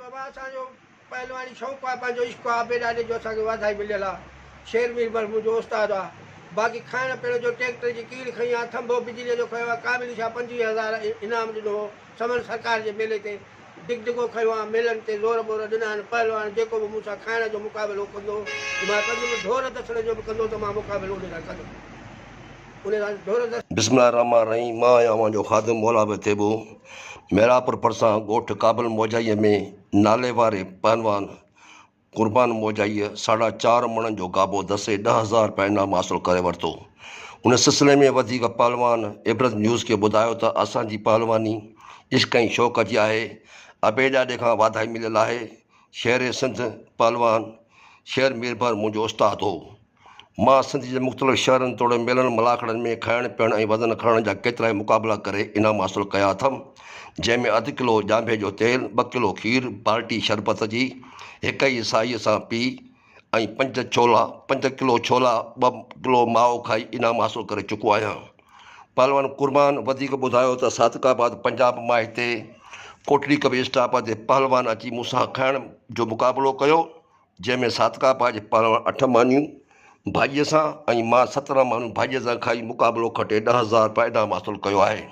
بابا اسان جو پهلواني شوق آ پنهنجو عشق آ ابي ڏاڏي جو اسان کي واڌائي مليل آ شير ميربحر منهنجو استاد آ باقي کائڻ پيئڻ جو ٽيڪٽر جي ڪيڙ کنئي آ ٿنڀو بجليء جو کنيو آ قابل شاهه 25,000 انعام ڏنو هو سمن سرڪار جي ميلي تي ڊگڊگو کنيو آ ميلن تي زور ٻور ڏنا آهن پهلوان جيڪو به مون سان کائڻ جو مقابلو ڪندو ته مان ڪندم ڍور دسڻ جو به ڪندو ته مان مقابلو ان سان ڪندم ان سان ڍور دس. بسم الله الرحمٰن الرحيم مان آهيان اوهان جو خادم مولا به ٿيٻو محرابپور ڀرسان ڳوٺ قابل موجائيء ۾ نالي واري پهلوان قربان موجائيء ساڍا چار مڻن جو گابو دسي 10,000 رپيا انعام حاصل ڪري ورتو. ان سلسلي ۾ وڌيڪ پهلوان عبرت نيوز کي ٻڌايو ته اسان جي پهلواني عشق ۽ شوق جي آهي، ابي ڏاڏي کان واڌائي مليل آهي. شير سنڌ پهلوان شير ميربحر منهنجو استاد هو. مان سنڌ جي مختلف شهرن توڙي ميلن ملاکڙن ۾ کائڻ پيئڻ ۽ وزن کڻڻ جا ڪيترائي مقابلا ڪري انعام حاصل ڪيا اٿم، جنهن ۾ اڌ ڪلو ڄانڀي جو تيل، ٻه ڪلو کير، بالٽي شربت جي هڪ ئي ساهيء سان پي ۽ پنج ڇولا، پنج ڪلو ڇولا، ٻه ڪلو مائو کائي انعام حاصل ڪري چڪو آهيان. پهلوان قربان وڌيڪ ٻڌايو ته صادق آباد پنجاب مان هتي ڪوٽڙي ڪبير اسٽاپ تي پهلوان اچي مون سان کائڻ جو مقابلو ڪيو، جنهن ۾ صادقه پاڄ پاڻ اٺ مانيون ڀاڄيء سان ۽ مان 17 مانيون ڀاڄيء سان کائي مقابلو کٽي 10,000 رپيا انعام حاصل ڪيو آهي.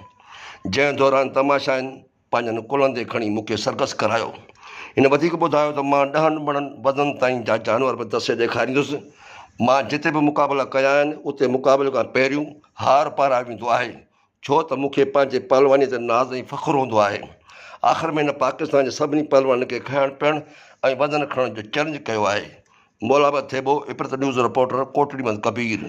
جنهن دوران تماشائين پنهنجن ڪلهن تي کڻي مون کي سرڪس ڪرايو. هن وڌيڪ ٻڌايو ته مان ڏهن مڻن وزن تائين جا جانور به دسي ڏيکاريندس. مان جتي به مقابلا ڪيا آهن، اتي مقابلي کان پهريون هار پارايو ويندو آهي. ڇو ته مون کي پنهنجي پهلوانيء تي ناز ۽ فخر هوندو آهي. آخر ۾ هن پاڪستان جي سڀني پهلوانن کي کائڻ پيئڻ ۽ وزن کڻڻ جو چئلينج ڪيو آهي. مولابد ٿيٻو، عبرت نيوز رپورٽر، ڪوٽڙي محمد ڪبير.